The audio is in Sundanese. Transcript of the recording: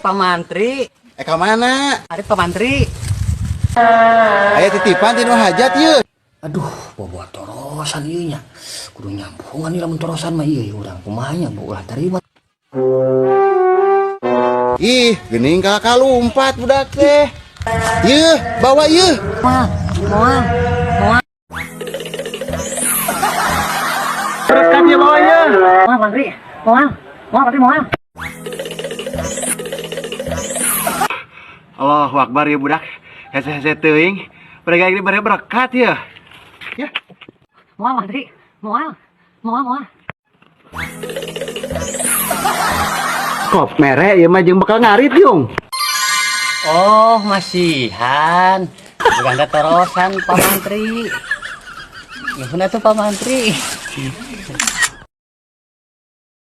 Pak Mantri. Eh, ka mana? Ari Pak Mantri. Aya titipan ti nu hajat yeuh. Aduh, bawa torosan ieu nya. Kudu nyambungan ieu lamun torosan mah ieu urang kumaha nya ulah terima. Ih, geuning kakak lumpat budak teh. Yeuh, bawa yeuh. Moal, moal, moal. Berkat ya bawa yeuh. Moal Mantri, moal. Moal Mantri moal. Allahu Akbar ya budak. Hese-hese teuing. Mereka ini bare berkat ya. Ya. Moal Mantri, moal. Moal, moal. Kop mere ieu mah jeung bakal ngarit yung. Oh, masihan. Bukan ada torosan Pak Mantri. Nuhun atuh Pak Mantri.